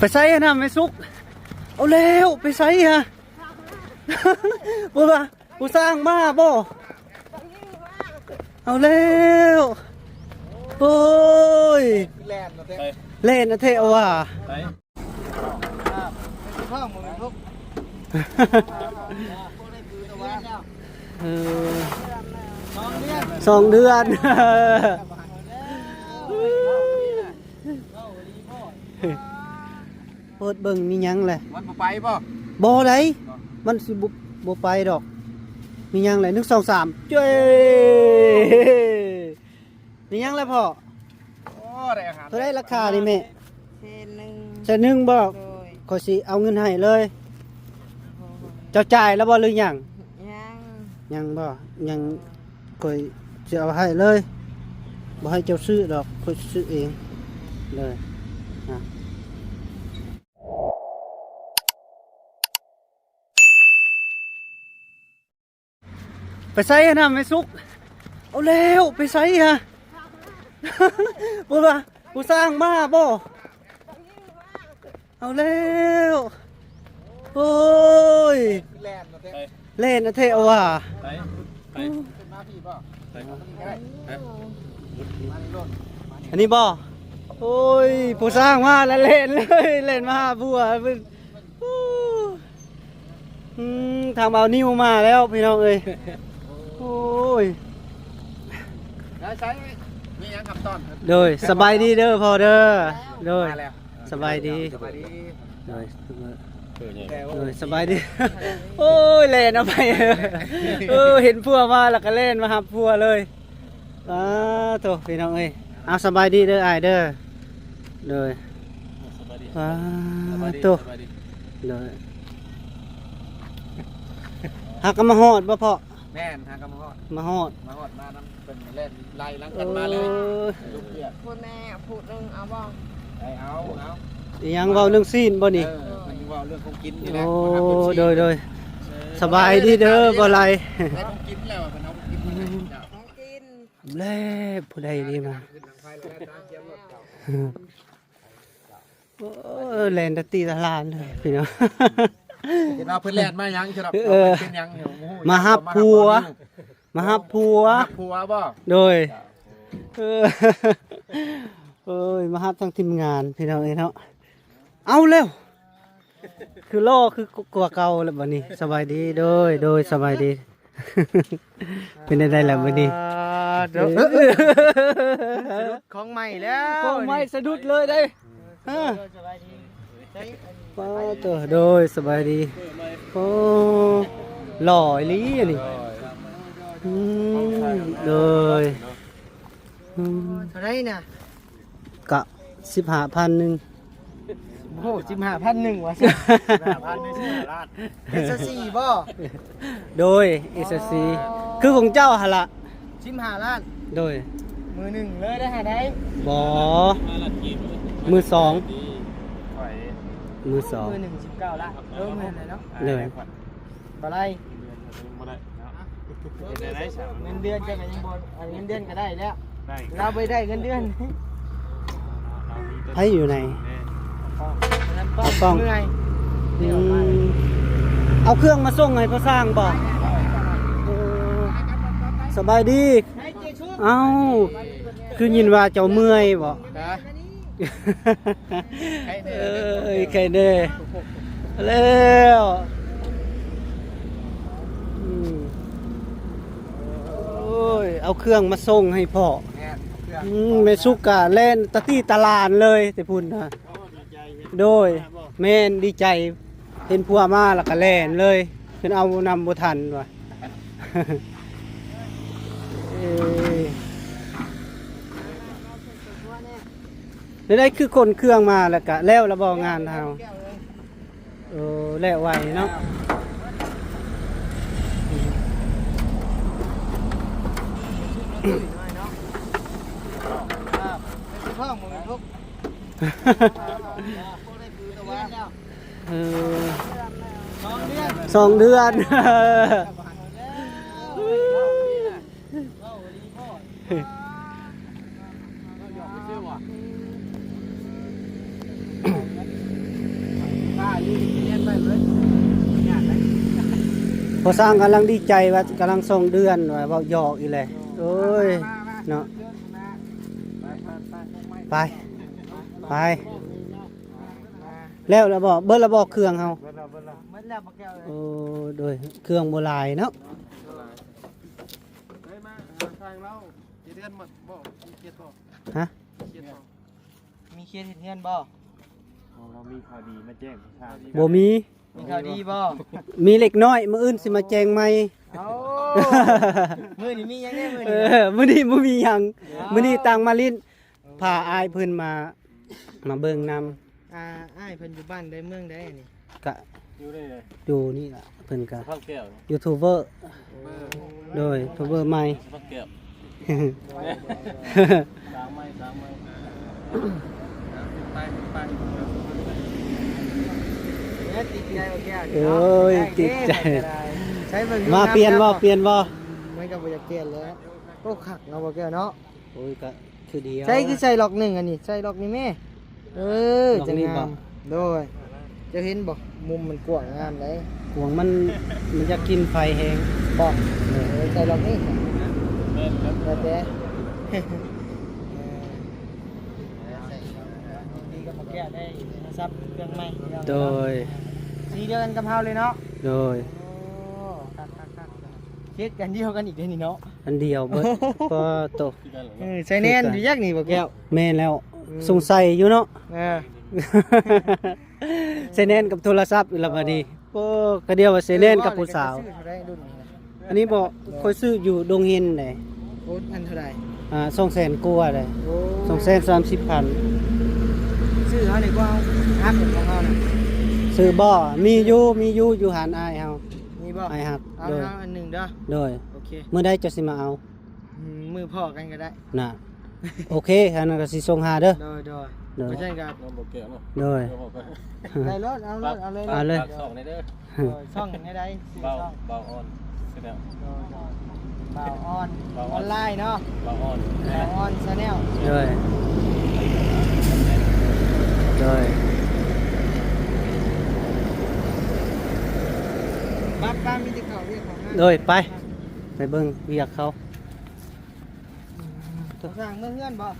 ໄປໃສຫັ້ນນະແມ່ສຸກ? ເອົາແລ້ວ ໄປໃສຮະ? ບໍ່ວ່າຜູ້ຊ່າງມາບໍ່? ເອົາແລ້ວ ໂອ້ຍ ແລ່ນແທ້ ແລ່ນແທ້ວ່າ ໄປ ເອີ ສອງເດືອນ ສອງເດືອນ ເປີດເບິ່ງມີຫຍັງແຫຼະ ມັນບໍ່ໄປບໍ່? ບໍ່ໄດ໋ ບໍ່ ມັນຊິບໍ່ ບໍ່ໄປດອກ ມີຫຍັງແຫຼະ ໜຶ່ງ ສອງ ສາມ ເຈ້ ມີຫຍັງແຫຼະພໍ່? ໂອ້ ໄດ້ອາຫານ ເທົ່າໃດລາຄານີ້ແມ່? ແສນໜຶ່ງ ແສນໜຶ່ງບໍ່? ໂດຍ ຂ້ອຍຊິເອົາເງິນໃຫ້ເລີຍ ໂດຍ ເຈົ້າຈ່າຍແລ້ວບໍ່ ຫຼືຍັງ? ຍັງ ຍັງບໍ່? ຍັງ ຂ້ອຍຊິເອົາໃຫ້ເລີຍ ບໍ່ໃຫ້ເຈົ້າຊື້ດອກ ຂ້ອຍຊື້ເອງເລີຍ ໄປໃສຫັ້ນນະແມ່ສຸກ? ເອົາແລ້ວ ໄປໃສຮະ? ບໍ່ວ່າຜູ້ຊ່າງມາບໍ່? ເອົາແລ້ວ ໂອ້ຍ ແລ່ນແທ້ ແລ່ນແທ້ວ່າ ໄປ ໄປ ຂຶ້ນມາພີ້ບໍ່? ໄປ ໄປ ອັນນີ້ບໍ່? ໂອ້ຍ ຜູ້ຊ່າງມາແລ້ວ ແລ່ນເລີຍ ແລ່ນມາຫາຜົວເພິ່ນ ໂອ້ ອືມ ທາງບ່າວນິວມາແລ້ວພີ່ນ້ອງເອີຍ ໂອ້ຍ ໄດ້ໃຊ້ ມີຫຍັງຄຳຕອບ? ໂດຍ ສະບາຍດີເດີພໍ່ເດີ ໂດຍ ມາແລ້ວ ສະບາຍດີ ສະບາຍດີ ໂດຍ ເອີ ໂດຍ ສະບາຍດີ ໂອ້ຍ ແລ່ນເອົາໄປ ເອີ ເຫັນຜົວມາແລ້ວກໍແລ່ນມາຮັບຜົວເລີຍ ປາໂທ້ ພີ່ນ້ອງເອີຍ ເອົາ ສະບາຍດີເດີອ້າຍເດີ ໂດຍ ສະບາຍດີ ປາໂທ້ ສະບາຍດີ ໂດຍ ຫາກໍມາຮອດບໍ່ພໍ່? ແມ່ນ ຫາກໍມາຮອດ ມາຮອດ ມາຮອດ ມານຳເພິ່ນ ແລ່ນໄລ່ຫຼັງກັນມາເລີຍ ເອີ ລູກວຽກ ຜູ້ແນ່ຜູ້ໜຶ່ງເອົາບໍ່? ໄດ້ເອົາ ເອົາ ອີຫຍັງ ເວົ້າເລື່ອງຊີ້ນບໍ່ນີ້? ເອີ ເພິ່ນເວົ້າເລື່ອງຂອງກິນນີ້ແຫຼະ ໂອ້ ມາຫາເອັຟຊີ ໂດຍ ໂດຍ ເອີ ສະບາຍດີເດີ ບໍ່ໄລ ໄດ້ຂອງກິນແລ້ວ ເພິ່ນເອົາຂອງກິນມາໃຫ້ເຈົ້າ ຂອງກິນ ແລ້ວຜູ້ໃດນີ້ມາ ໂອ້ ແລ່ນຕະຕີຕະຫຼານເລີຍພີ່ນ້ອງ ເຫັນວ່າເພິ່ນແລ່ນມາຫຍັງ ເອີ ເປັນຫຍັງ ມາຮັບຜົວ ມາຮັບຜົວ ມາຮັບຜົວບໍ່? ໂດຍ ເອີ ໂອ້ຍ ມາຮັບທັງທີມງານພີ່ນ້ອງເອີຍເນາະ ເອົາແລ້ວ ຄືຫຼໍ່ຄືກວ່າເກົ່າແລ້ວບັດນີ້ ສະບາຍດີ ໂດຍ ໂດຍ ສະບາຍດີ ເປັນຈັ່ງໃດລະມື້ນີ້? ອ່າ ເອີ ຂອງໃໝ່ແລ້ວ ຂອງໃໝ່ສະດຸດເລີຍເດ້ ເອີ ປາໂຕ ໂດຍ ສະບາຍດີ ໂອ້ ຫຼໍ່ອີ່ຫຼີອັນນີ້ ອືມ ໂດຍ ອືມ ເທົ່າໃດນະ? ກະສິບຫ້າພັນໜຶ່ງ ໂອ້ ສິບຫ້າພັນໜຶ່ງວ່າຊັ້ນ ສິບຫ້າພັນໜຶ່ງ ສິບຫ້າລ້ານ ເອັສຊີບໍ່? ໂດຍ ເອັສຊີ ອໍ ຄືຂອງເຈົ້າຫັ້ນລະ ສິບຫ້າລ້ານ ໂດຍ ມື້ໜຶ່ງເລີຍໄດ້ຫາໄດ້ ບໍ່ ມື້ສອງ ມື້ສອງ ມື້ໜຶ່ງສິບເກົ້າລ້ານ ເອີ ແມ່ນແຫຼະເນາະ ໂດຍ ບໍ່ໄດ້ ບໍ່ໄດ້ເນາະ ເງິນເດືອນເຈົ້າກໍຍັງບໍ່ ເງິນເດືອນກໍໄດ້ແລ້ວ ໄດ້ ລາວບໍ່ໄດ້ເງິນເດືອນ ໃຜຢູ່ໃນ ຕາກ້ອງ ຕາກ້ອງ ເມື່ອຍ ອືມ ເອົາເຄື່ອງມາສົ່ງໃຫ້ພໍ່ຊ່າງບໍ່? ເອີ ສະບາຍດີ ເອົ້າ ຄືຍິນວ່າເຈົ້າເມື່ອຍບໍ່? ຮະ? ເອີຍ ໄຄແດ່ ແລ້ວ ອືມ ໂອ້ຍ ເອົາເຄື່ອງມາສົ່ງໃຫ້ພໍ່ ແມ່ນ ເອົາເຄື່ອງ ອືມ ແມ່ສຸກກະແລ່ນຕະຕີຕະຫຼານເລີຍແຕ່ພຸ້ນນະ ໂດຍ ແມ່ນ ດີໃຈ ເຫັນຜົວມາແລ້ວກະແລ່ນເລີຍ ເພິ່ນເອົານຳບໍ່ທັນວ່າ ເອີ ແນວໃດຄືຂົນເຄື່ອງມາແລ້ວກະແລ້ວລະບໍ່ງານເຮົາ? ໂອ້ ແລ້ວໄວເນາະ ເອີ ສອງເດືອນ ສອງເດືອນ ເອີ ພໍ່ຊ່າງກຳລັງດີໃຈວ່າກຳລັງສອງເດືອນ ວ່າເວົ້າຫຍອກອີກແຫຼະ. ໂອ້ຍເນາະ ໄປ ໄປ ແລ້ວລະບໍ? ເບິດລະບໍເຄື່ອງເຮົາ? ເບິດແລ້ວ ເບິດແລ້ວ ເບິດແລ້ວບໍ່ແກ້ວເອີຍ. ໂອ້ ໂດຍ ເຄື່ອງບໍ່ຫຼາຍເນາະ. ເອີ ໄດ້ມາຫາຊ່າງລາວເຮັດເຮືອນບໍ່? ມີເຂດບໍ່? ຮະ? ມີເຂດບໍ່? ມີເຂດເຮັດເຮືອນບໍ່? ຂອງເຮົາມີຂ່າວດີມາແຈ້ງ. ບໍ່ມີ. ມີຂ່າວດີບໍ່? ມີເລັກນ້ອຍ ມື້ອື່ນຊິມາແຈ້ງໃໝ່. ເອົ້າ ມື້ນີ້ມີຫຍັງແດ່ມື້ນີ້? ເອີ ມື້ນີ້ບໍ່ມີຫຍັງ. ເອົ້າ ມື້ນີ້ຕ່າງມາຫຼິ້ນ ພາອ້າຍເພິ່ນມາ ມາເບິ່ງນຳ. ອ່າ ອ້າຍເພິ່ນຢູ່ບ້ານໃດເມືອງໃດອັນນີ້? ກະຢູ່ນີ້ແຫຼະ ຢູ່ນີ້ລະ. ເພິ່ນກະຢູທູບເບີ. ໂອ້ ໂດຍ ຢູທູບເບີໃໝ່. ສາວໃໝ່ ສາວໃໝ່ ໄປ ໄປ ຕິດໃຈບໍ່ແກ້ວ. ໂອ້ຍ ຕິດໃຈ. ໃຊ້ເບິ່ງ ມາປ່ຽນບໍ່? ປ່ຽນບໍ່? ມັນກໍບໍ່ຢາກປ່ຽນແລ້ວ. ໂອ້ ຄັກເນາະ ບໍ່ແກ້ວເນາະ. ໂອ້ຍ ກະຄືດຽວ. ໃສ່ ຄືໃສ່ລັອກໜຶ່ງອັນນີ້ ໃສ່ລັອກນີ້ແມ່. ເອີ ຈັ່ງງາມ. ໂດຍ ເຈົ້າເຫັນບໍ່ ມຸມມັນກວ້າງງາມໃດ໋. ກວ້າງ ມັນ ມັນຢາກກິນໄຟແຮງ. ບໍ່ ເອີ ໃສ່ລັອກນີ້. ແມ່ນແລ້ວ ແຕ່ ດີກັບໝາກແກ້ວໄດ້ໂທລະສັບເຄື່ອງໃໝ່. ໂດຍ ສີດຽວກັນກັບເຮົາເລີຍເນາະ. ໂດຍ ໂອ້ ຄັກໆໆ ເຮັດກັນດຽວກັນອີກເດ້ນີ້ເນາະ. ອັນດຽວເບິດ. ປາໂຕ ເອີ ໃສ່ແໜ້ນຢູ່ຈັກນີ້ບໍ່ແກ້ວ? ແມ່ນແລ້ວ. ອືມ ສົງໄສຢູ່ເນາະ. ເອີ ໃສ່ແໜ້ນກັບໂທລະສັບຢູ່ລະບາດນີ້. ໂອ້ ກະດຽວວ່າໃສ່ແໜ້ນກັບຜູ້ສາວ. ເອີ ວ່າແລ້ວກໍຊື້ເທົ່າໃດລຸ້ນນີ້ນະ? ອັນນີ້ບໍ່ ຂ້ອຍຊື້ຢູ່ດົງເຫັນເດ້. ໂອ້ ອັນເທົ່າໃດ? ອ່າ ສອງແສນກວ່າເດ້. ໂອ້ ສອງແສນສາມສິບພັນ. ຊື້ເຮົານີ້ບໍ່ເອົາ ຮັກຂອງເຮົານະ? ຊື້ບໍ່? ມີຢູ່ ມີຢູ່ ຢູ່ຮ້ານອ້າຍເຮົາ. ມີບໍ່? ອ້າຍຮັກ. ເອົາ ໂດຍ ເອົາອັນໜຶ່ງເດີ. ໂດຍ ໂອເຄ ມື້ໃດເຈົ້າຊິມາເອົາ? ອືມ ມື້ພໍ້ກັນກໍໄດ້ນະ. ໂອເຄ ອັນນັ້ນກໍຊິສົ່ງຫາເດີ. ໂດຍ ໂດຍ ໂດຍ ບໍ່ຊັ້ນກໍ ໂດຍ ໄດ້ໂລດ ເອົາໂລດ ເອົາເລີຍ ເອົາເລີຍ. ຝາກຊ່ອງແດ່ເດີ. ໂດຍ ຊ່ອງແນວໃດ? ຊື່ຊ່ອງ ບ່າວ ບ່າວອອນ Channel. ໂດຍ ໂດຍ ບ່າວອອນ ບ່າວອອນອອນລາຍເນາະ. ບ່າວອອນ ບ່າວອອນ Channel. ໂດຍ ໂດຍ ບັດບ້ານມີແຕ່ເຂົ້າວຽກເຂົ້າງານ. ໂດຍ ໄປ ໄປເບິ່ງວຽກເຂົາ. ອືມ ຊ່າງເມືອເຮືອນບໍ່?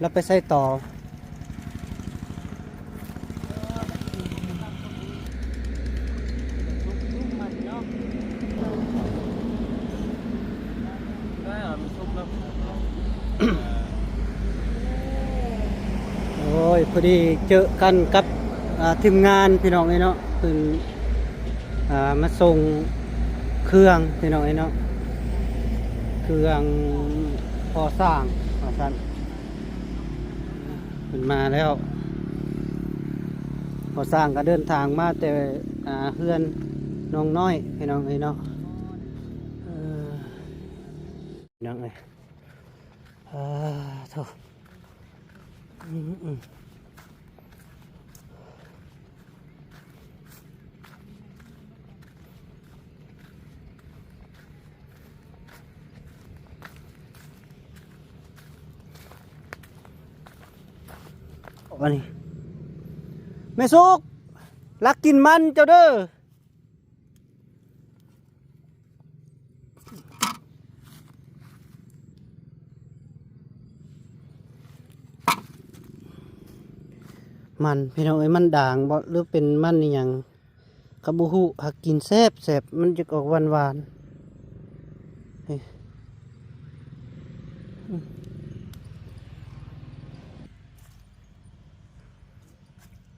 ລາວໄປໃສຕໍ່? ໂອ້ຍ ພໍດີເຈີກັນກັບ ອ່າ ທີມງານ ພີ່ນ້ອງເອີຍເນາະ ເພິ່ນ ອ່າ ມາສົ່ງເຄື່ອງ ພີ່ນ້ອງເອີຍເນາະ ເຄື່ອງກໍ່ສ້າງວ່າຊັ້ນ. ເພິ່ນມາແລ້ວ ພໍ່ຊ່າງກໍເດີນທາງມາແຕ່ ອ່າ ເຮືອນນ້ອງນ້ອຍ ພີ່ນ້ອງເອີຍເນາະ. ເອີ ພີ່ນ້ອງເອີຍ ອ່າ ໂທ້ ອືມ ອືມ. ອັນນີ້ ແມ່ສຸກ ລັກກິນມັນເຈົ້າເດີ. ມັນ ພີ່ນ້ອງເອີຍ ມັນດາງບໍ່ ຫຼືເປັນມັນອີ່ຫຍັງກໍບໍ່ຮູ້ ຫາກກິນແຊບໆ ມັນຈະອອກຫວານໆ ນີ້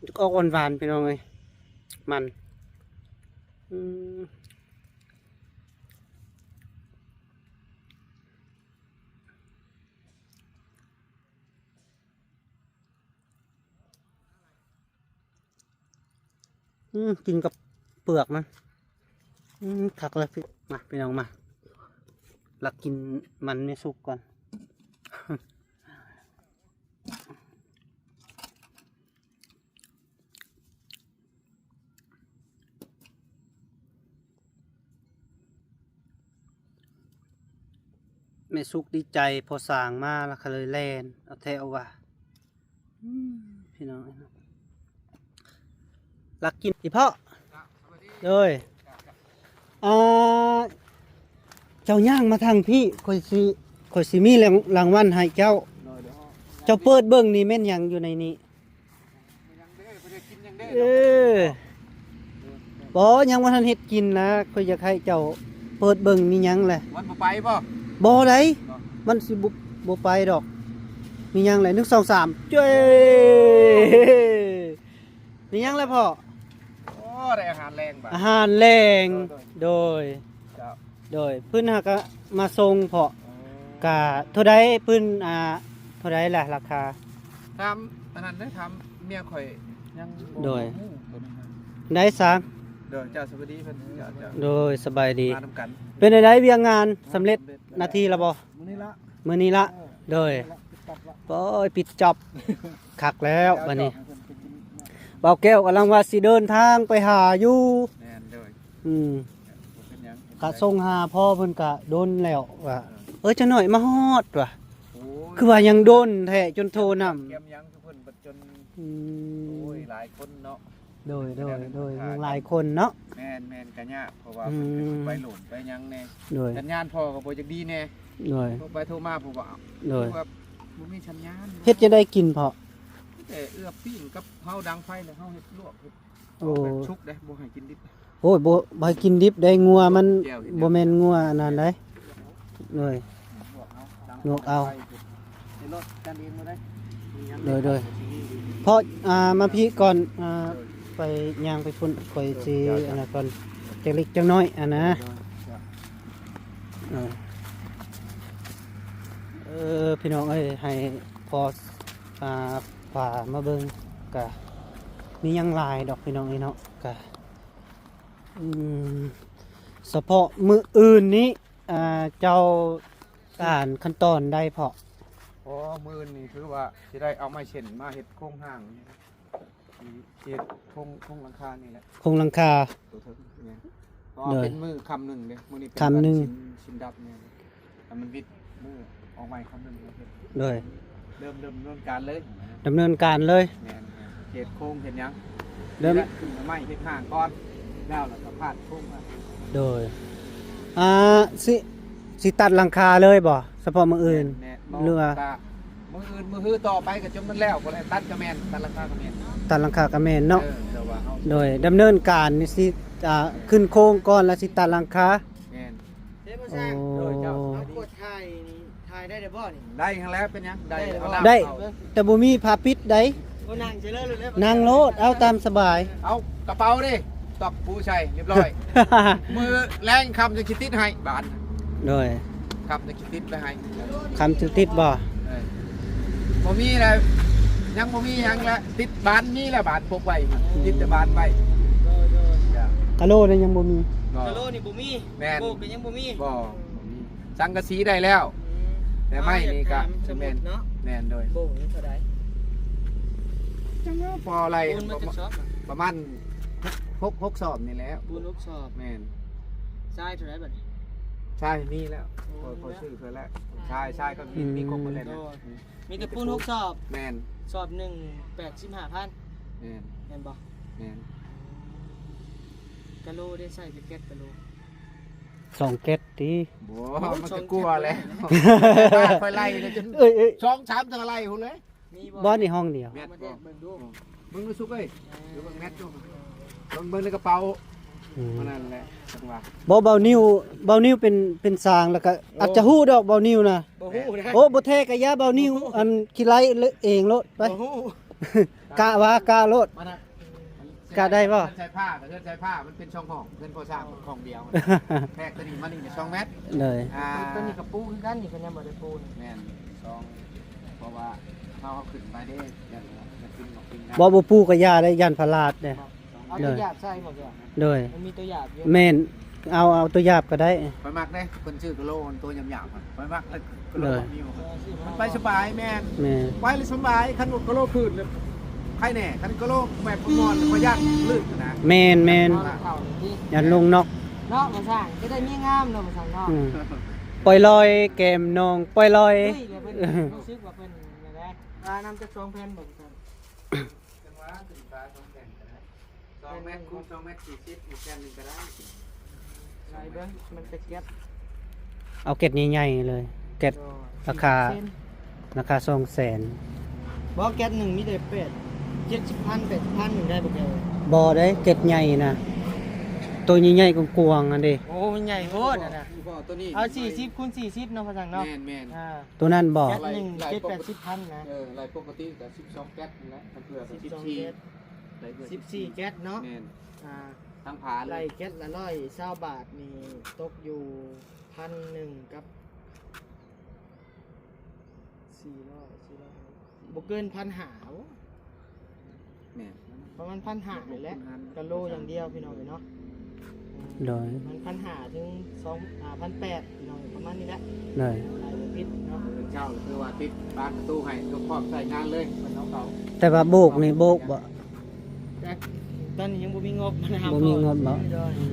ຈະອອກຫວານໆ ພີ່ນ້ອງເອີຍ ມັນ ອືມ. ອືມ ກິນກັບເປືອກມັນ ອືມ ຄັກເລີຍ. ມາ ພີ່ນ້ອງ ມາ ລັກກິນມັນແມ່ສຸກກ່ອນ. ແມ່ສຸກດີໃຈ ພໍ່ຊ່າງມາ ລະກະເລີຍແລ່ນເອົາແທ້ເອົາວ່າ. ອືມ ພີ່ນ້ອງເອີຍເນາະ ລັກກິນ ອີພໍ່. ໂດຍ. ອ່າ ເຈົ້າຍ່າງມາທາງພີ້ ຂ້ອຍຊິ ຂ້ອຍຊິມີລາງ ລາງວັນໃຫ້ເຈົ້າ. ໂດຍ ໂດຍ. ເຈົ້າເປີດເບິ່ງນີ້ແມ່ນຫຍັງຢູ່ໃນນີ້? ເອີ ບໍ່ ຍັງບໍ່ທັນເຮັດກິນນະ. ຂ້ອຍຢາກໃຫ້ເຈົ້າເປີດເບິ່ງ ມີຫຍັງແຫຼະ? ມັນບໍ່ໄປບໍ່? ບໍ່ໄດ໋ ບໍ່ ມັນຊິບໍ່ ບໍ່ໄປດອກ. ມີຫຍັງແຫຼະ? ໜຶ່ງ ສອງ ສາມ ເຈ້ຍ ມີຫຍັງແຫຼະພໍ່? ໂອ້ ໄດ້ອາຫານແລງບາດ ອາຫານແລງ. ໂດຍ ໂດຍ ເຈົ້າ ໂດຍ ເພິ່ນຫາກະມາສົ່ງເພາະ ອືມ ກະເທົ່າໃດເພິ່ນ ອ່າ ເທົ່າໃດລະລາຄາ? ຖາມອັນນັ້ນເດີ ຖາມເມຍຂ້ອຍ ຍັງບໍ່ ໂດຍ ຮູ້ຕົວນີ້ນະ. ໄດ້ສາງ ໂດຍ ເຈົ້າ ສະບາຍດີເພິ່ນ ເຈົ້າ ເຈົ້າ ໂດຍ ສະບາຍດີ ມານຳກັນ. ເປັນໃດວຽກງານສຳເລັດ ສຳເລັດ ໜ້າທີ່ລະບໍ່? ມື້ນີ້ລະ ມື້ນີ້ລະ ເອີ ໂດຍ ປິດຈັອບລະ ໂອ້ຍ ປິດຈັອບ ຄັກແລ້ວບາດນີ້. ເຈົ້າ ເຈົ້າ ເບົາແກ້ວກຳລັງວ່າຊິເດີນທາງໄປຫາຢູ່. ແມ່ນ ໂດຍ ອືມ ເປັນຫຍັງ ກະສົ່ງຫາພໍ່ເພິ່ນກະດົນແລ້ວວ່າ ເອີ ເອີ ຈັກໜ້ອຍມາຮອດວ່າ. ໂອ້ຍ ຄືວ່າຍັງດົນແທ້ ຈົນໂທນຳ ກຽມຫຍັງຄືເພິ່ນບັດຈົນ ອືມ ໂອ້ຍ ຫຼາຍຄົນເນາະ. ໂດຍ ໂດຍ ໂດຍ ຍັງຫຼາຍຄົນເນາະ. ແມ່ນໆ ກະຍາກ ເພາະວ່າ ອືມ ເພິ່ນເປັນໄປໂຫຼນໄປຫຍັງແດ່. ໂດຍ ສັນຍານພໍ່ກໍບໍ່ຈັກດີແດ່. ໂດຍ ໂທໄປໂທມາ ຜູ້ວ່າ ໂດຍ ຄືວ່າບໍ່ມີສັນຍານ. ເຮັດຈັ່ງໃດກິນພໍ່? ແຕ່ເອືອບປີ້ງກັບເຮົາດັງໄຟ ແລ້ວເຮົາເຮັດລວກ ເຮັດ ໂອ້ ແບບສຸກເດ້ ບໍ່ໃຫ້ກິນດິບ. ໂອ້ຍ ບໍ່ ບໍ່ໃຫ້ກິນດິບໄດ໋ ງົວມັນ ແຈ່ວເຮັດ ບໍ່ແມ່ນງົວອັນນັ້ນໃດ໋. ໂດຍ ລວກເອົາ ລວກເອົາ ໃນລົດກັນເອງບໍ່ໄດ້. ໂດຍ ໂດຍ ເພາະ ອ່າ ມາພີ້ກ່ອນ ອ່າ ໂດຍ ໄປ ຍ່າງໄປພຸ້ນ ຂ້ອຍຊິ ໂດຍ ອັນນັ້ນກ່ອນ ຈັກເລັກຈັກນ້ອຍ ອັນນະ. ໂດຍ ໂດຍ ເອີ ເອີ ພີ່ນ້ອງເອີຍ ໃຫ້ພໍ ອ່າ ພາມາເບິ່ງ ກະມີຫຍັງຫຼາຍດອກ ພີ່ນ້ອງເອີຍເນາະ. ກະ ອືມ ສະເພາະມື້ອື່ນນີ້ ອ່າ ເຈົ້າການຂັ້ນຕອນໃດເພາະ? ອໍ ມື້ອື່ນນີ້ຄືວ່າຊິໄດ້ເອົາໄມ້ເສັ້ນມາເຮັດໂຄງຮ່າງ ຊິເຮັດໂຄງ ໂຄງຫຼັງຄານີ້ແຫຼະ ໂຄງຫຼັງຄາ ໂຕເທິງ ແມ່ນ ເພາະວ່າ ໂດຍ ເປັນມື້ຄ່ຳໜຶ່ງເດ້ ມື້ນີ້ເປັນ ຄ່ຳໜຶ່ງ ວັນສິນ ສິນດັບແມ່ນ. ແລ້ວມັນວິດມື້ອອກໃໝ່ຄ່ຳໜຶ່ງ ໂດຍ ເລີ່ມ ເລີ່ມດຳເນີນການເລີຍ ດຳເນີນການເລີຍ. ແມ່ນໆ ເຮັດໂຄງເຮັດຫຍັງ ເລີ່ມ ນີ້ແຫຼະ ຂຶ້ນໄມ້ເຮັດຮ່າງກ່ອນ ແລ້ວລະກະພາດໂຄງມາ. ໂດຍ ອ່າ ຊິ ຊິຕັດຫຼັງຄາເລີຍບໍ່ ສະເພາະມື້ອື່ນ? ແມ່ນໆ ຫຼືວ່າ ກະມື້ອື່ນມື້ຮືຕໍ່ໄປກະຈົນມັນແລ້ວ ບໍ່ໄດ້ຕັດກະແມ່ນ ຕັດຫຼັງຄາກະແມ່ນ ຕັດຫຼັງຄາກະແມ່ນເນາະ. ເອີ ແຕ່ວ່າເຮົາ ໂດຍ ດຳເນີນການນີ້ຊິ ອ່າ ຂຶ້ນໂຄງກ່ອນ ແລ້ວຊິຕັດຫຼັງຄາ. ແມ່ນ ເດ້ ໂອ້ ໂດຍ ເຈົ້າ ເອົາກວດຖ່າຍນີ້ ຖ່າຍໄດ້ບໍ່ນີ້? ໄດ້ຫັ້ນແຫຼະ ເປັນຫຍັງ? ໄດ້ ໄດ້ ເອົາ ບໍ່? ໄດ້ ເອົາ ແຕ່ບໍ່ມີຜ້າປິດໃດ. ໂອ້ ນັ່ງໃສ່ເລີຍ ນັ່ງໂລດ ເອົາຕາມສະບາຍ. ເອົາກະເປົາເດ້ ຕອກປູໃສ່ຮຽບຮ້ອຍ. ມື້ແລງຄ່ຳຈັ່ງຊິຕິດໃຫ້ບານ. ໂດຍ ຄ່ຳຈັ່ງຊິຕິດໄປໃຫ້. ຄ່ຳຈຶ່ງຕິດບໍ່? ເອີ ບໍ່ມີແລ້ວ ຍັງບໍ່ມີຫຍັງແຫຼະ ຕິດບານ ມີແລ້ວບານປົກໄວ້ ຕິດແຕ່ບານໄວ້. ໂດຍ ໂດຍ ກະໂຫຼນີ້ຍັງບໍ່ມີ ກະໂຫຼນີ້ບໍ່ມີ. ແມ່ນ ໂບກກໍຍັງບໍ່ມີ ບໍ່ ບໍ່ມີ. ສັງກະສີໄດ້ແລ້ວ ອືມ ແຕ່ໄມ້ນີ້ກະ ເອົາ ແມ່ນ ເນາະ ແມ່ນ ໂດຍ ໂບກນີ້ເທົ່າໃດ? ຈັງວ່າພໍໄລ່ ປູນມັນຈັກຊອບນະ? ປະມານ ຫົກ ຫົກ ຫົກຊອບນີ້ແຫຼະ ປູນຫົກຊອບ. ແມ່ນ ຊາຍເທົ່າໃດບັດນີ້? ຊາຍມີແລ້ວ ໂອ້ ຂ້ອຍ ຂ້ອຍຊື້ເພິ່ນແລ້ວ ຊາຍ ຊາຍກໍມີ ອືມ ມີຄົບໝົດແລ້ວນະ. ໂດຍ ອືມ ມີແຕ່ປູນຫົກຊອບ. ແມ່ນ ຊອບໜຶ່ງ ແປດສິບຫ້າພັນ. ແມ່ນ ແມ່ນບໍ່? ແມ່ນ ກະໂລໄດ້ໃຊ້ຈັກແກັດກະໂລ? ສອງແກັດຕິ? ບໍ່ ໂອ້ ມັນກະກົວແລ້ວ ສອງແກັດ ຂ້ອຍໄລ່ແລ້ວຈົນ ເອີຍ ເອີຍ ສອງສາມເທື່ອໄລ່ພຸ້ນເລີຍ. ມີບໍ່? ບໍ່ ນີ້ຫ້ອງດຽວ ແມັດບໍ່? ເບິ່ງດູ ເບິ່ງດູສຸກເອີຍ ເອີ ເບິ່ງແມັດດູ ເບິ່ງ ເບິ່ງໃນກະເປົາ. ອືມ ອັນນັ້ນແຫຼະ ຈັ່ງວ່າ ບໍ່ ເບົານິວ ເບົານິວເປັນ ເປັນຊ່າງ ແລ້ວກະ ໂອ້ ອາດຈະຮູ້ດອກເບົານິວນະ. ບໍ່ຮູ້ນະ ໂອ້ ບໍ່ແທ້ກະຢ່າ ເບົານິວ ບໍ່ຮູ້ ອັນຂີ້ໄລ່ເອງໂລດໄປ ບໍ່ຮູ້ ກະວ່າກະໂລດ ມານະ ກະໄດ້ບໍ່? ເຮືອນຊາຍຟ້າ ເຮືອນຊາຍຟ້າມັນເປັນສອງຫ້ອງ ເຮືອນກໍ່ສ້າງມັນຫ້ອງດຽວ ແທກຕົວນີ້ມານີ້ສອງແມັດ. ໂດຍ ອ່າ ຕົວນີ້ກະປູຄືກັນ ນີ້ເພິ່ນຍັງບໍ່ໄດ້ປູ. ແມ່ນ ສອງ ເພາະວ່າເຮົາ ເຮົາຂຶ້ນໄປເດ້ ຢ້ານ ຢ້ານປິ່ນອອກປິ່ນນະ. ບໍ່ ບໍ່ປູກະຢ່າໄດ໋ ຢ້ານພະລາດເດ້. ເອົາຕົວຢາບໃສ່ບໍ່? ໂດຍ ມັນມີຕົວຢາບຢູ່. ແມ່ນ ເອົາ ເອົາຕົວຢາບກໍໄດ້. ຂ້ອຍມັກເດ້ ເພິ່ນຊື້ກະໂລໂຕຫຍາບໆ ຂ້ອຍມັກເລີຍ ກະໂລ ໂດຍ ມີ ມັນໄປສະບາຍ. ແມ່ນ ແມ່ນ ໄປແລ້ວສະບາຍ. ຄັນວ່າກະໂລພືດນີ້ໄຄແນ່ ຄັນກະໂລແບບອ່ອນໆ ຂ້ອຍຢ້ານລື່ນນະ. ແມ່ນໆ ຢ້ານລົງນອກເນາະ. ມາສ້າງຈະໄດ້ມີງາມເນາະ ມາສ້າງເນາະ. ອືມ ປ່ອຍລອຍແກ້ມນ້ອງປ່ອຍລອຍ ເຮີ້ຍ ເພິ່ນຮູ້ສຶກວ່າເພິ່ນນັ້ນແຫຼະ. ວ່ານຳຈັກສອງແຜ່ນບໍ່? ຈັ່ງວ່າຂຶ້ນໄປສອງແຜ່ນກໍໄດ້ ສອງແມັດຄູນສອງແມັດສີ່ສິບ ອີກແຜ່ນໜຶ່ງກໍໄດ້. ໄປເບິ່ງ ມັນເປັນແກັດ ເອົາແກັດໃຫຍ່ໆເລີຍ ແກັດ ໂດຍ ລາຄາ ສີ່ສິບເຊັນ ລາຄາສອງແສນ. ບໍ່ ແກັດໜຶ່ງມີແຕ່ແປດ ເຈັດສິບພັນ ແປດສິບພັນ ນີ້ໄດ້ບໍ່ແກ້ວ? ບໍ່ໄດ້ ແກັດໃຫຍ່ນະ ໂຕໃຫຍ່ໆກວ້າງໆຫັ້ນເດ້. ໂອ້ ມັນໃຫຍ່ໂພດຫັ້ນນະ. ໂຕນີ້ ເອົາສີ່ສິບຄູນສີ່ສິບເນາະ ພະສັງເນາະ. ແມ່ນໆ ອ່າ ໂຕນັ້ນບໍ່? ແກັດໜຶ່ງ ເຈັດແປດສິບພັນນະ. ເອີ ໄລ່ປົກກະຕິກໍສິບສອງແກັດນັ້ນແຫຼະ ຄັນເພື່ອກໍສິບສີ່ ສິບສອງແກັດ ໄລ່ເພື່ອສິບສີ່ ສິບສີ່ແກັດເນາະ. ແມ່ນ ອ່າ ທັງຜາເລີຍ ໄລ່ແກັດລະຮ້ອຍຊາວບາດນີ້ ຕົກຢູ່ພັນໜຶ່ງກັບສີ່ຮ້ອຍ ສີ່ຮ້ອຍ ບໍ່ເກີນພັນຫ້າ. ໂອ້ ແມ່ນ ປະມານພັນຫ້ານີ້ແຫຼະ ກະໂລຢ່າງດຽວ ພີ່ນ້ອງເອີຍເນາະ. ໂດຍ ມັນພັນຫ້າເຖິງສອງ ອ່າ ພັນແປດ ພີ່ນ້ອງ ປະມານນີ້ແຫຼະ. ໂດຍ ຫຼາຍບໍ່ຜິດເນາະ. ເງິນເຊົ່າຄືວ່າຕິດບານປະຕູໃຫ້ ກໍພ້ອມໃຊ້ງານເລີຍ ເພິ່ນເອົາເຂົ້າ. ແຕ່ວ່າໂບກນີ້ໂບກບໍ່? ແຕ່ຕອນນີ້ຍັງບໍ່ມີງົບນະ. ບໍ່ມີງົບບໍ່? ໂດຍ ອື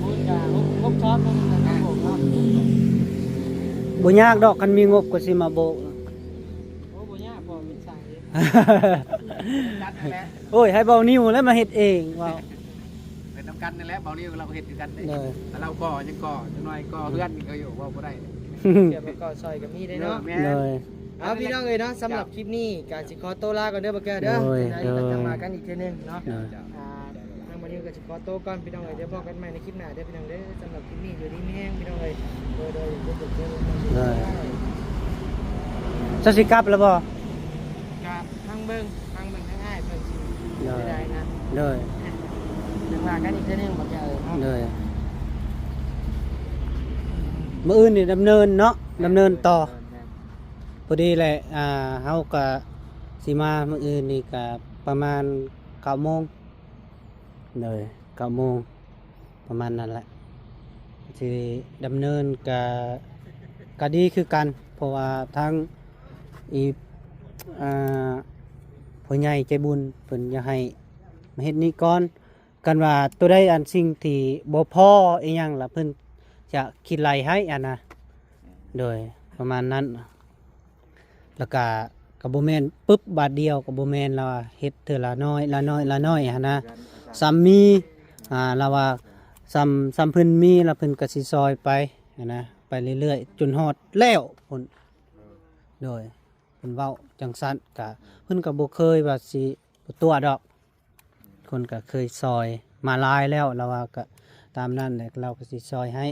ມ ຄູນກະຫົກ ຫົກຊອບເນາະ ໂບກເນາະ. ບໍ່ຍາກດອກ ຄັນມີງົບກໍຊິມາໂບກ. ໂອ້ ບໍ່ຍາກ ເພາະເປັນຊ່າງເອງ. ໂອ້ຍ ໃຫ້ເບົານິວແລ້ວມາເຮັດເອງ ເວົ້າ ເປັນນຳກັນນີ້ແຫຼະ ເບົານິວລາວກໍເຮັດຄືກັນເດ້. ໂດຍ ແຕ່ລາວກໍຍັງກໍ່ ຈັກໜ້ອຍກໍ່ເຮືອນນີ້ກໍຢູ່ ເວົ້າບໍ່ໄດ້. ເຈົ້າກໍກໍ່ຊ່ອຍກໍມີເດ້ເນາະ. ເອີ ແມ່ນ ໂດຍ ເອົາ ພີ່ນ້ອງເອີຍເນາະ ສຳລັບຄລິບນີ້ກໍຊິຂໍໂຕລາກ່ອນເດີ ບໍ່ແກ້ວເດີ. ໂດຍ ໄດ້ ໂດຍ ກໍຈະມາກັນອີກເທື່ອໜຶ່ງເນາະ. ໂດຍ ອ່າ ທາງບ່າວນິວກໍຊິຂໍໂຕກ່ອນ ພີ່ນ້ອງເອີຍ ດຽວພໍ້ກັນໃໝ່ໃນຄລິບໜ້າເດີ ພີ່ນ້ອງເດີ. ສຳລັບຄລິບນີ້ຢູ່ດີມີແຮງ ພີ່ນ້ອງເອີຍ. ໂດຍ ໂດຍ ເຈົ້າຊິກັບແລ້ວບໍ່? ກະຟັງເບິ່ງ ຟັງເບິ່ງທາງອ້າຍເພິ່ນຊິ ໂດຍ ເປັນຈັ່ງໃດນະ. ໂດຍ ຈັ່ງວ່າກັນອີກເທື່ອໜຶ່ງ ບໍ່ແກ້ວເອີຍເນາະ. ໂດຍ ມື້ອື່ນນີ້ດຳເນີນເນາະ ດຳເນີນຕໍ່. ແມ່ນ ພໍດີແຫຼະ ອ່າ ເຮົາກະຊິມາມື້ອື່ນນີ້ກະປະມານເກົ້າໂມງ. ໂດຍ ເກົ້າໂມງ ປະມານນັ້ນແຫຼະ ຊິດຳເນີນກະ ກະດີຄືກັນ ເພາະວ່າທາງອີ ອ່າ ຜູ້ໃຫຍ່ໃຈບຸນເພິ່ນຢາກໃຫ້ມາເຮັດນີ້ກ່ອນ. ຄັນວ່າໂຕໃດອັນສິ່ງທີ່ບໍ່ພໍອີ່ຫຍັງລະ ເພິ່ນຈະຄິດໄລ່ໃຫ້ຫັ້ນນະ. ໂດຍ ປະມານນັ້ນ. ແລ້ວກະ ກະບໍ່ແມ່ນປຶບບາດດຽວ ກະບໍ່ແມ່ນ ລາວວ່າເຮັດເທື່ອລະໜ້ອຍ ລະໜ້ອຍ ລະໜ້ອຍຫັ້ນນະ. ສ່ຳມີ ອ່າ ລາວວ່າ ສ່ຳ ສ່ຳເພິ່ນມີ ລະເພິ່ນກະຊິຊ່ອຍໄປຫັ້ນນະ ໄປເລື້ອຍໆ ຈົນຮອດແລ້ວພຸ້ນ. ໂດຍ ເພິ່ນເວົ້າຈັ່ງຊັ້ນ ກະເພິ່ນກະບໍ່ເຄີຍວ່າຊິບໍ່ຕົວະດອກ. ເພິ່ນກໍເຄີຍຊ່ອຍມາຫຼາຍແລ້ວ ລາວວ່າກໍຕາມນັ້ນແຫຼະ ລາວກໍຊິຊ່ອຍໃຫ້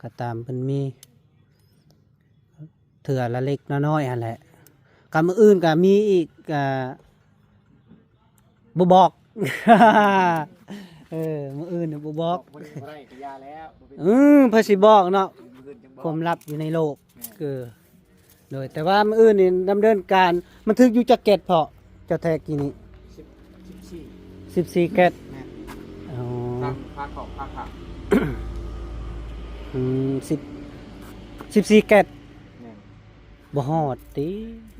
ກໍຕາມເພິ່ນມີ ເທື່ອລະເລັກລະນ້ອຍຫັ້ນແຫຼະ. ກໍມື້ອື່ນກໍມີອີກ ກໍບໍ່ບອກ ເອີ ມື້ອື່ນບໍ່ບອກ ບອກບໍ່ໄດ້ກໍຢ່າແລ້ວ ບໍ່ເປັນ ເອີ ໃຜຊິບອກເນາະ ມື້ອື່ນຈັ່ງບອກ ຄວາມລັບຢູ່ໃນໂລກ ແມ່ນ ເອີ. ໂດຍ ແຕ່ວ່າມື້ອື່ນນີ້ດຳເນີນການ ມັນຖືກຢູ່ຈັກແກັດເພາະ ເຈົ້າແທກກີ້ນີ້? ສິບ ສິບສີ່ ສິບສີ່ແກັດ ແມ່ນ ອໍ ທັງພາເຂົ້າພາຂ້າງ ອືມ ສິບ ສິບສີ່ແກັດ ແມ່ນ ບໍ່ຮອດຕິ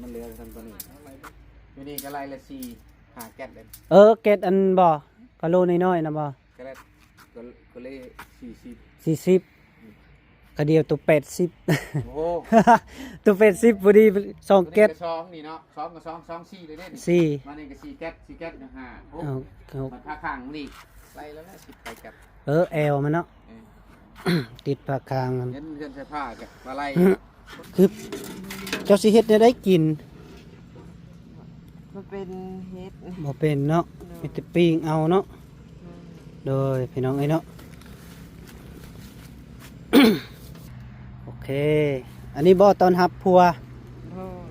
ມັນເຫຼືອສ່ຳຕົວນີ້ ຢູ່ນີ້ກໍໄລ່ລະສີ່ ຫ້າແກັດເດ້ ເອີ ແກັດອັນບໍ່ ກະໂລນ້ອຍໆນະບໍ່? ກະແລັດ ກໍ ກໍເລີຍສີ່ສິບ ສີ່ສິບ ກະດຽວໂຕແປດສິບ ໂອ້ໂຫ ໂຕແປດສິບພໍດີສອງແກັດ ສອງນີ້ເນາະ ສອງກັບສອງ ສອງສີ່ເດ້ ສີ່ ມານີ້ກໍສີ່ແກັດ ສີ່ແກັດ ຫ້າ ຫົກ ເອົາ ຫົກ ມັນພາຂ້າງນີ້ ໄລ່ແລ້ວແຫຼະ ສິບໄປກັບ ເອີ ແອວມັນເນາະ ເອີ ຕິດພາຂ້າງມັນ ເຫັນເຮືອນໃສ່ຜ້າກໍມາໄລ່ ຄືເຈົ້າຊິເຮັດແນວໃດກິນ? ບໍ່ເປັນເຮັດ ບໍ່ເປັນເນາະ ໂດຍ ມີແຕ່ປີ້ງເອົາເນາະ ໂດຍ ໂດຍ ພີ່ນ້ອງເອີຍເນາະ ໂອເຄ ອັນນີ້ບໍ່ຕ້ອນຮັບຜົວ ໂດ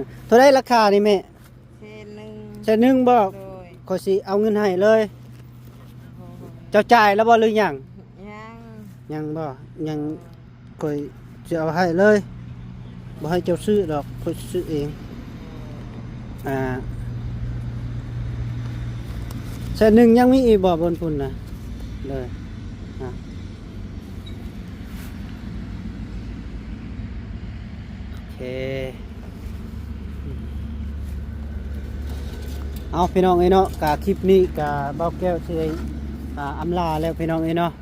ຍ ເທົ່າໃດລາຄານີ້ແມ່? ແສນໜຶ່ງ ແສນໜຶ່ງບໍ່? ໂດຍ ຂ້ອຍຊິເອົາເງິນໃຫ້ເລີຍ ໂດຍ ເຈົ້າຈ່າຍແລ້ວບໍ່ ຫຼືຍັງ? ຍັງ ຍັງບໍ່? ຍັງ ຂ້ອຍຊິເອົາໃຫ້ເລີຍ ບໍ່ໃຫ້ເຈົ້າຊື້ດອກ ຂ້ອຍຊື້ເອງ ອ່າ ແສນໜຶ່ງ ຍັງມີອີກບໍ່ບ່ອນພຸ້ນນະ? ເລີຍ ອ່າ ໂອເຄ ເອົາ ພີ່ນ້ອງເອີຍເນາະ ກະຄລິບນີ້ກະບ່າວແກ້ວຊິໄດ້ ອ່າ ອຳລາແລ້ວ ພີ່ນ້ອງເອີຍເນາະ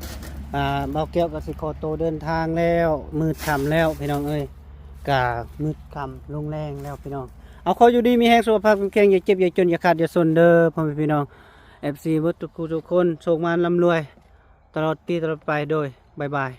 ອ່າ ບ່າວແກ້ວກໍຊິຂໍໂຕເດີນທາງແລ້ວ ມືດຄ່ຳແລ້ວ ພີ່ນ້ອງເອີຍ ກະມືດຄ່ຳລົງແລງແລ້ວ ພີ່ນ້ອງ ເອົາ ຂໍຢູ່ດີມີແຮງ ສຸຂະພາບເຂັ້ມແຂງ ຢ່າເຈັບຢ່າຈົນ ຢ່າຂາດຢ່າສົນເດີ ພໍ່ແມ່ພີ່ນ້ອງ ເອັຟຊີ ເບິດທຸກຜູ້ທຸກຄົນ ໂຊກໝານລ່ຳລວຍ ຕະຫຼອດປີຕະຫຼອດໄປ. ໂດຍ ບາຍບາຍ.